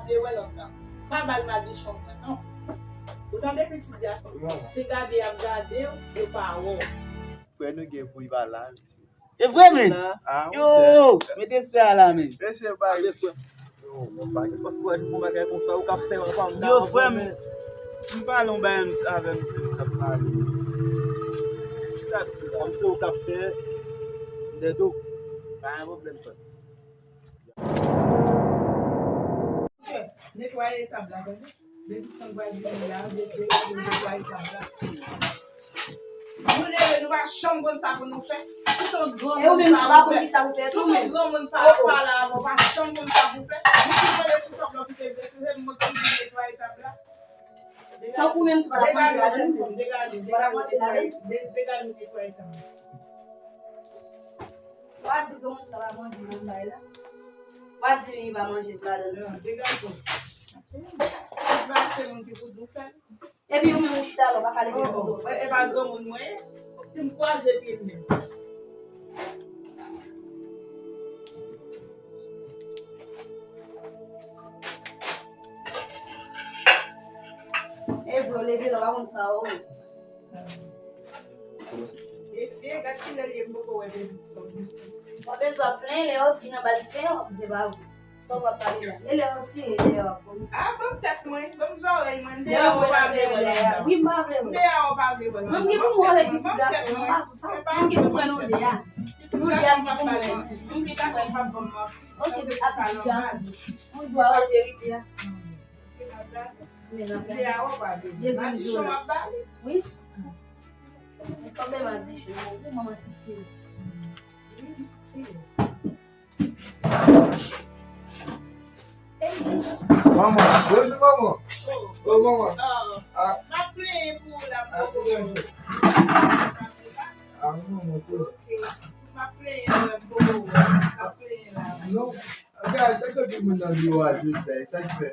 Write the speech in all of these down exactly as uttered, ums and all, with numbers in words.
Te wè lòt la. Pa ba l madichon mwen, non. Ou tande pitit gason? Se gade y ap gade w, yo pa wè w. Frè nou gen pou y pa la, mesye. E vre, men? Yo, mete respè a la, men. Mesye, bay. Yo, pa gen fòs kouraj pou fè yon bagay konsa, ou ka fè, ou pa. Yo, frè m, m pale yon bagay avè misye, misye ap pale. Sa di la, misye ou ka fè, dedo. Pa gen pwoblèm, frè. Netwaye tab la, tande. Depi tan pral vini la, netwaye tab la. Nou leve, nou pa janm konn sa pou nou fè. Tout yon granmoun pa pou fè. Tout yon granmoun pa, pa la, ou pa janm konn sa pou fè. Nou tout mande sou tab la ki te blese, se mwen ki vin netwaye tab la. Tankou menm tou pa la manje ladan l. Degaje, degaje, degaje, degaje, netwaye tab la. Wa di granmoun sa pa manje nan bay la. Wa di li pa manje tou ladan. Degaje. Se pa se moun ki pou nou fè. Epi ou menm ou chita la, ou pa ka leve tou. E pa granmoun mwen ye. Ti m kwaze pye m menm. E vre, leve la, ou pa konn sa ou. Mesye, gad kilè l ye, m poko wè Davidson, mesye. W ap bezwen plenyen lè yo di nan baz pen yo, se pa vre. Sa w ap pale la? E lè yo tire, e lè yo ap pran. A, ban m tèt mwen, ban m zòrèy mwen, m deyò ou pa vle wè la. Wi, m pa vle wè. M deyò ou pa vle wè la. Mwen, m gen pou mwen wè pitit gason, mwen pa di sa. Mwen gen pou mwen non deyò. Pitit gason pa pale. Pitit gason pa bon manti. Ok, a pitit gason. Mwen dwa wè verite a. Depi m jwe la. Wi. Mwen kanmenm a di jwe. Mwen manman ti tire. Manman, bonjou manman. Oh, manman. Ah. M ap plenyen pou ou la, m poko. Ah, manman, ok. M ap plenyen, m poko. M ap plenyen la. Non. Gade, tankou tout moun nan biwo a jodi a, e sa k fè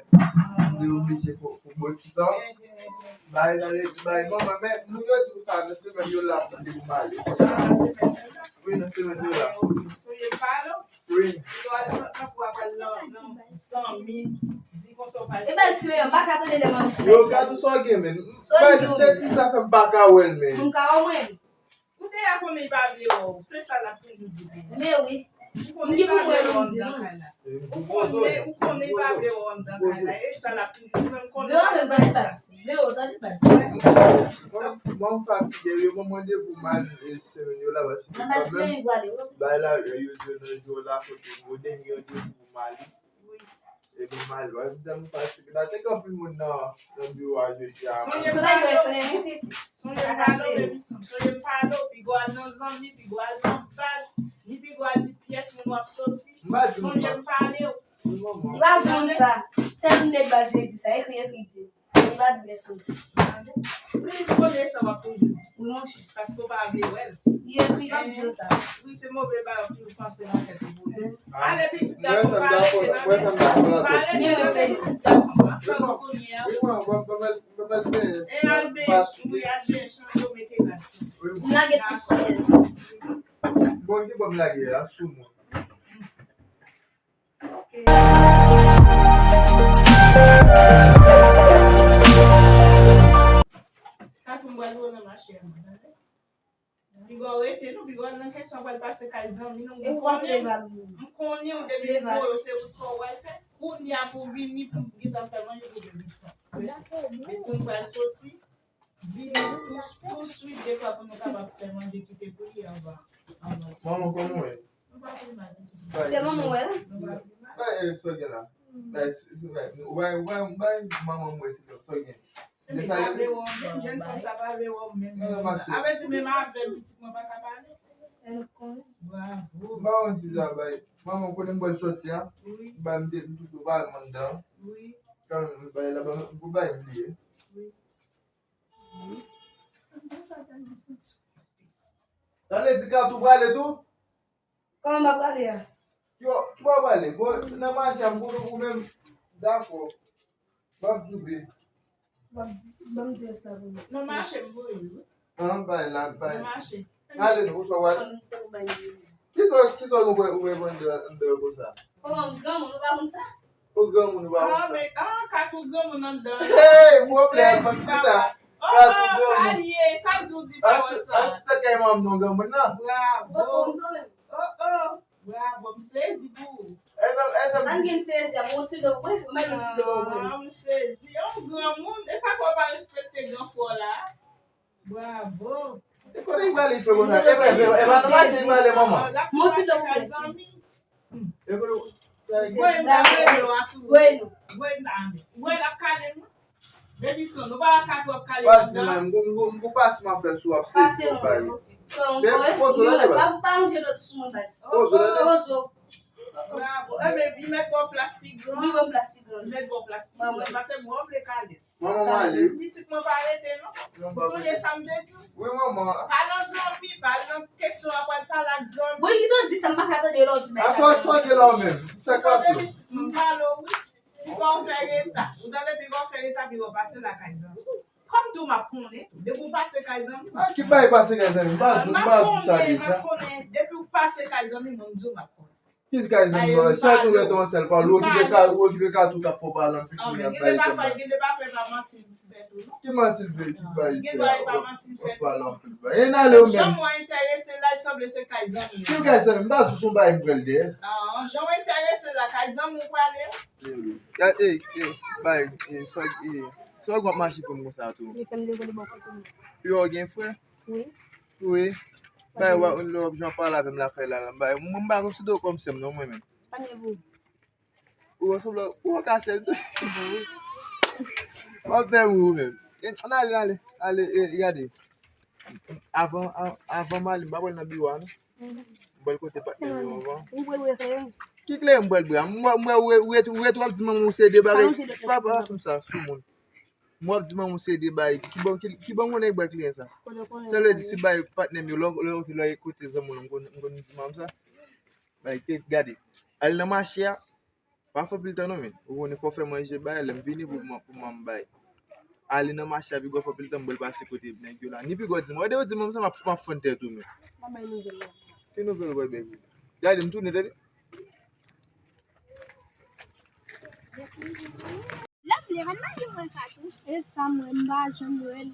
nou oblije fè, fè bon ti tan. Bay la, bay manman, men moun yo di konsa, nan semèn yo la pou depi m ale. Wi, nan semèn yo la. Wi. E paske m pa ka tande lè manmi di sa. Yo, gade sa w gen, men. Bay, tout ti sa fè m pa ka wè l, men. M ka wè mwen. Ou deja konnen li pa vle wè w, se sa l ap toujou di deja. Men wi. Ou konnen li pa vle wè w anndan kay la. Ou konnen, ou konnen li pa vle wè w anndan kay la, e sa l ap toujou di, men m konnen li pa vle wè w anndan kay la. Vero, tande baz. Mwen, mwen fatige, yo ban m randevou m al, e, semèn yo la, paske kanmenm, bay la, yo di nan jou la, kote Modèn gen randevou pou m ale. Wi. Epi m al, wè, m tèlman fatige. La, te gen anpil moun nan, nan biwo a jodi a. Sonje m pale w, sonje m pale w, baby, sonje m pale w, piga w al nan zanmi, piga w al nan baz, ni piga w al di pyès moun w ap soti. Sonje m pale w. Li pa di moun sa. Sèl moun de baz yo di sa. Ekri, ekri, di. Li pa di pyès moun sa. Li konnen sa w ap toujou di. Wi, monchè. Paske w pa vle wè l. Li ekri, l ap di yo sa. Wi, se move bagay w toujou panse nan tèt ou pou li. Ale, pitit gason, pale, pale, pale, pale, pitit gason. M ap fè w kounye a. E al benyen, wi, al benyen, chanje w, mete rad sou. M lage plis sou lèz. Bon, ki bò m lage a, sou mwen. Ok. Tatou m pral voye nan mache a, tande? Piga w rete, non, piga w al nan kesyon, pral pase kay zanmi, non, m konnen, m konnen w depi m voye w, se wout pa w w al fè. Kounye a pou vini, pou m gentan fè manje pou bebe sa. Mete m pral soti. Vini tou, tou swit, defwa pou nou kapab fè manje kite pou li anvan. Manman, kòman w ye? Se manman w wè la? Bay, eh, sa w gen la? Bay, s- s- bay, ou bay, ou bay, ou bay manman m wè, silvouplè, sa w gen? Li pa vle wè w menm, jèn fanm sa pa vle wè w menm. Sa vle di menm avè m pitit mwen pa ka pale. Bravo. M pa konn si sa bay. Manman, w konnen m pral soti a? Wi. Bay, m te, m tou, tou bay m anndan. Wi. Kanmenm, bay la, bay, pou bay m bliye. Wi. Tande, di Katou prale tou? Kòman m ap prale a? Yo, ki bò w prale? Bon, se nan mache a, m konnen ou menm. Dakò. M ap joube. Ban m di rès la pou mwen. Nan mache m voye l, wi. An, bay la, bay. Nan mache. Ale non, oswa w al. Kisa, kisa w gen pou w reponn anndan konsa? Kòman, granmoun, ou pa konn sa? Ou granmoun ou pa konn sa. Ah, men, ah, kat ou granmoun anndan. Hey, pwoblèm, m sezi, papa. Oh, sa l ye, sa l di w di pawòl sa. An sou tèt kay manman m non granmoun nan. Bravo. Oh, oh. Bravo, m sezi pou ou. Sa n gen sezi a, bon ti dlo, wi, mwen gen ti dlo, wi. Ah, m sezi. Yon granmoun, e sa fè w pa respekte gran frè w la? Bravo. E kote li prale fè konsa? E pa, e pa, e pa nan mache li prale, manman. Mon ti dlo pou kay zanmi. E kote. Voye m kale dlo a sou. Voye nou. Voye m kale. Voye l ap kale m. Baby son, nou pa ka twòp kale anndan. Pa di menm, m pou pase m ap fè sou ap sezi yon bagay. Men pozo la deba. Pa ranje dlo tou sou mwen baz. Pozo la deba. Bravo. Enben, li mèt ba w plas pi gran. Wi, ban m plas pi gran. Li mèt ba w plas pi gran. Paske mwen vle kale. Manman m ale wi. Pitit mwen pa rete non. Ou sonje sa m te di w? Wi, manman. Pa nan zanmi, pa nan kesyon a pral pale ak zanmi. Bon, ki te di sa, m pa ka tande lè w di bagay sa. A sa w tande la w menm. Sa k pase w? Pitit mwen pale w wi. Pi fò w fè reta. Ou tande, pi fò w fè reta, pi fò w pase lakay zanmi. Kòm tou m ap konnen, depi w pase kay zanmi. A ki bay pase kay zanmi? M pa di w, m pa di w sa deja. M ap konnen, depi w pase kay zanmi, mwen m di w m ap konnen. Ki kay zanmi nan? Sa tou rete yon sèl pawòl. Ou okipe ka, ou okipe ka tou k ap fè w pale anpil kounye a bay kòb la. Gen de pafwa, gen de pafwa e pa manti l fè tou non. Ki manti l fè? Ki bay fè? Gen dwa e pa manti l fè tou. Pale anpil bay. E n ale ou menm. Jan mwen enterese la, l sanble se kay zanmi. Ki kay zanmi? M pa di w se yon bagay m pral dèyè. Ah, jan w enterese la, kay zanmi w prale. Ey, ey, bay, ey, sa w ap mache pou m konsa tou. Li fè m devole bò kote m. Yo gen frè? Wi. Wi. Bay, w ap, lè w ap jan pale avè m lakay la, bay, mwen m pa konsidere w kòm sè m non, mwen menm. Sa m ye pou ou? Ou sanble, ou ka sè m tou. W ap fè m ri ou menm. Ann ale, ale, ale, e, gade. Avan, a-, avan m ale, m pa pral nan biwo a non. M pral kote patnè m yo anvan. Ou bwè, bwè kleren. Ki kleren m pral bwè a? M wè, m wè, ou ret, ou ret, w ap di manman w se de bagay. Pa, pa fè m sa, soumoun. M w ap di manman w se de bagay. Ki bon, ki, ki bon konnen bwè kleren sa? Sa vle di si bay patnè m yo, lè, lè, lè kote zanmi w lan, m konn, m konn di manman m sa. Bay, te, gade. Al nan mache a, pa fè pil tan non, men. Ou konnen fò fè manje bay, lè m vini pou, pou manman m bay. Ale nan mache a, pi gwo fè pil tan, m pral pase kote nèg yo la. Ni pi gwo di m, wè de yo di m sa, m ap, m ap fann tèt ou, men. Pa bay nouvèl la. Ki nouvèl ou bay, baby? Gade, m tounen, tande. Lè m leve, m pa gen mwen ka tou. E sa mwen, m pa janm wè l.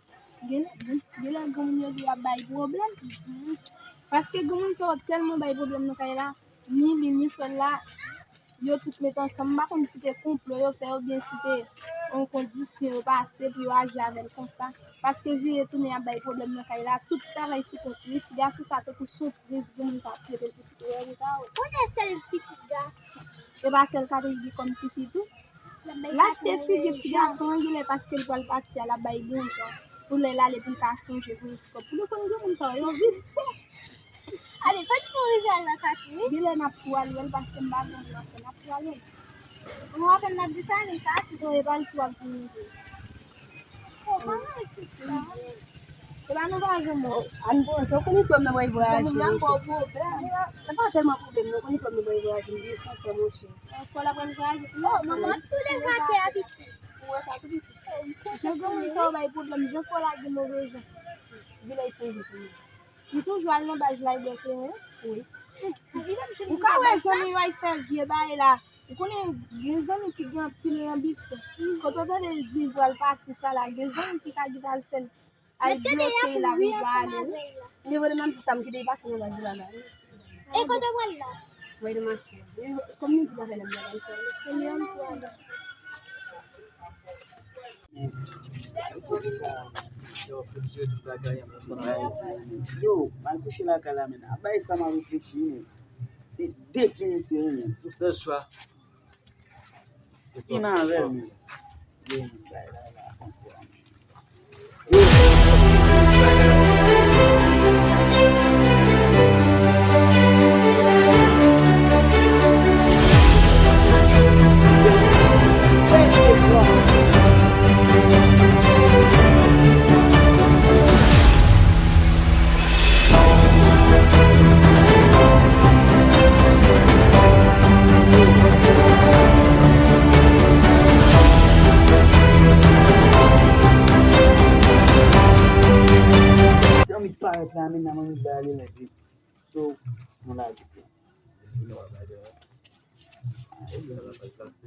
Genlè, genlè granmoun yo di w ap bay pwoblèm. Paske granmoun sa yo tèlman bay pwoblèm nan kay la. Ni li, ni frè l la, yo tout met ansanm. M pa konn si te konplo yo fè oubyen si te yon kondisyon yo pase pou yo aji avè l konsa. Paske vire tounen ap bay pwoblèm nan kay la, tout travay sou kont li. Ti gason sa tankou son prens, granmoun sa ap trete l pitit. Ou wè moun sa yo? Konnen sèl pitit gason. E pa sèl Catherine gen kòm tifi tou. L achte figi ti gason an, genlè paske l pral pati a, l ap bay bon jan. Pou lè l ale, pou l ka sonje pou yon ti kòb. Pou nou konn granmoun sa yo, yo visye. Ale, fè ti fon rivyal nan Catherine. Genlè n ap tou al wè l paske m pa konn nan fè, n ap tou al wè l. Mwen apèn n ap di sa, li ka tou. Non, e pa l tou ap vin rive. Oh, kòman e ti sa? E pa nou pa janm wè. Ann pran sa, ou konnen frè m nan mwen voyaje. Mwen pa tèlman pwoblèm, non, konnen frè m nan mwen voyaje, m byen kontan, monchè. Fò l aprann voyaje. Oh, manman ap tou leve atè a piti. Ou wè sa tou piti. Jan granmoun sa yo bay pwoblèm, jan fò lage move jan. Vilaj chanje pou mwen. Li toujou al nan baz la, li bwè kleren. Wi. Ou ka wè zanmi yo al fè vye bagay la. Ou konnen gen zanmi ki gen anpil anbisyon. Kote w tande l di l pral pati sa la, gen zanmi ki ka gen al fè l. Al bloke l avè l pa ale wi. Li vole nan ti sa m kite l pase nan baz la la. E kote w pral la? Mwen de mache. Kòm nou di bagay la m pral fè. Premye an m pral. Yo, m al kouche lakay la, men a bay sa m ap reflechi, men. Se detwi misye, men. Yon sèl chwa. Vin avè m. Yo, bay la, la, konprann. Se anvi parèt la, men nan manmi ba ale lè pi. So, nou la di. Ah, e yo la pa pase.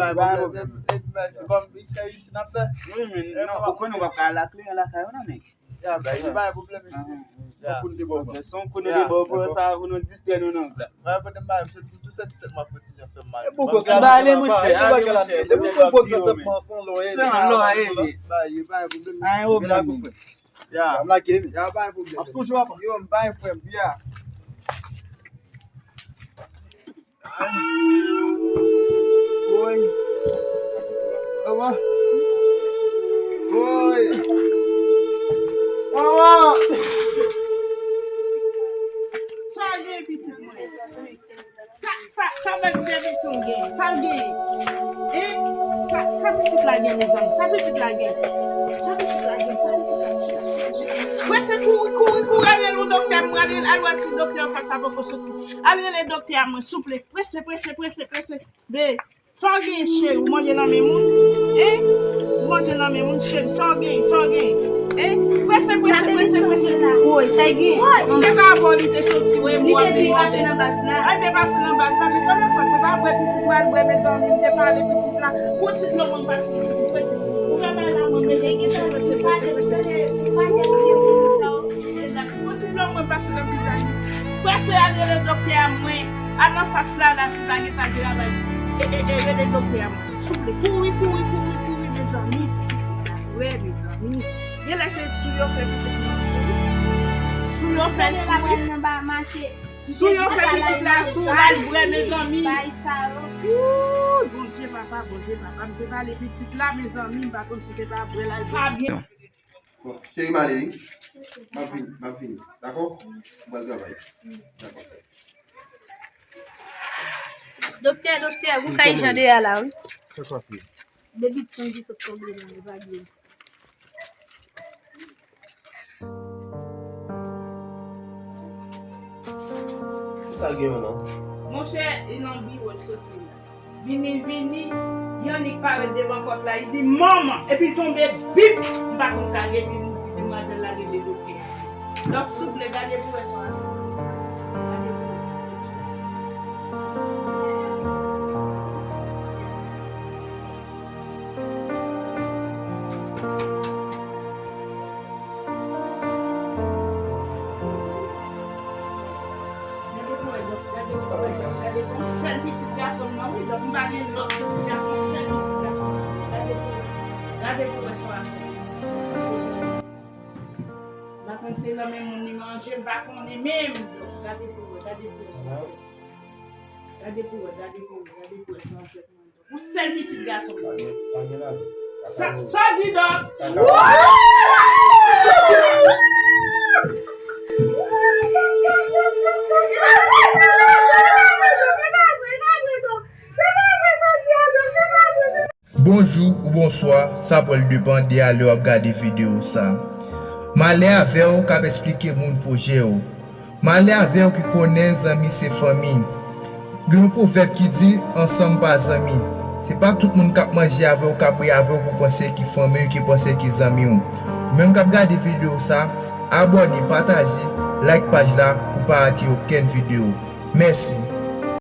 pa gen pwoblèm. Mèsi. Kòm se isi n ap fè. Wi, men non, ou konnen w p ap ka al ak kliyan lakay ou non, men. Ya, bay, li pa gen pwoblèm, mesye. Ya. Se yon kou nou te ba w. Se yon kou nou te ba w pou sa, pou nou distrè nou nan la. Mwen, pandan m bay, m santi m tou sèt tèt mwen fè ti jan fè m mal. E pou gòg la, ale, monchè, ale, monchè. E pou gòg la, se yon lò a ye. Bay, bay, pwoblèm. A, yon pwoblèm. Ya. M lage, wi. Ya, bay, pwoblèm. Ap sonje w, apa? Yo, m bay, frè m, ya. Woy. Kòman? Woy. Kòman? Sa gen pitit mwen. Sa, sa, sa bèk bèbè tongen. Sa l gen. Hein? Sa, sa pitit la gen, mezanmi. Sa pitit la gen. Sa pitit la gen. Sa pitit la gen. Prese kouri, kouri, kouri, al rele yon doktè, mwen al rele, al wè si doktè anfas la poko soti. Al rele doktè a mwen, souple. Prese, prese, prese, prese. Be, sa w gen, cheri, ou manje nan men moun? Hein? Ou manje nan men moun, cheri, sa w gen, sa w gen? Hein? Prese, prese, prese, prese. Woy, sa l gen? Woy, li te pa avè w, li te soti, woy, li te di li pase nan baz la. A, li te pase nan baz la, mezanmi, prese, pa bwè pitit, pa bwè, mezanmi, m te pale pitit la. Pou ti dlo mwen pase nan pitit, prese. Ou fè bagay la, mwen, mezanmi, prese, prese, prese. Pou ti dlo mwen pase nan vizaj. Prese al rele doktè a mwen. Al nan fas la, la, si pa gen pa travay. E, e, e, rele doktè a mwen. Souple. Kouri, kouri, kouri, kouri, mezanmi. Pitit la vre, mezanmi. Gen lè se sou yo fè pitit la. Sou yo fè sou. Sou yo fè pitit la, sou l al vre, mezanmi. Ooh, Bondye, papa, Bondye, papa. M te pale pitit la, mezanmi. M pa konn si se pa vre l al vre. Bon, cheri, m ale, wi. M ap vini, m ap vini. Dakò? M pral travay. Dakò. Doktè, doktè, ou kay jan de a la, wi. Se kwa se? Depi tan ki sot tonbe nan li, pa gen. Kisa l gen menm non? Monchè, e nan biwo l soti la. Vini, vini, Yannick parèt devan pòt la, li di, "Manman!" Epi l tonbe, bip! M pa konn sa gen, epi m di demwazèl la rele doktè. Donk, souple, gade pou wè sa w ap fè. Gade pou wè. Gade pou wè, donk, gade pou wè, donk, gade pou yon sèl pitit gason m nan, wi, donk, m pa gen lòt pitit gason, sèl pitit gason. Gade pou wè, gade pou wè sa w ap fè. M pa konn se nan men moun li manje, m pa konnen menm, donk, gade pou wè, gade pou wè sa w ap fè. Gade pou wè, gade pou wè, gade pou wè sa w ap fè. Yon sèl pitit gason. Sa, sa w di, dòk? Bonjou ou bonswa, sa pral depann de a lè w ap gade videyo sa. Malè avè w k ap esplike moun pwojè w. Malè avè w ki konnen zanmi se fanmi. Gen yon pwovèb ki di, "Ansanm pa zanmi." Se pa tout moun k ap manje avè w, k ap bwè avè w pou panse ki fanmi w, ki panse ki zanmi w. Ou menm k ap gade videyo sa, abòne, pataje, like paj la pou pa rate okenn videyo. Mèsi.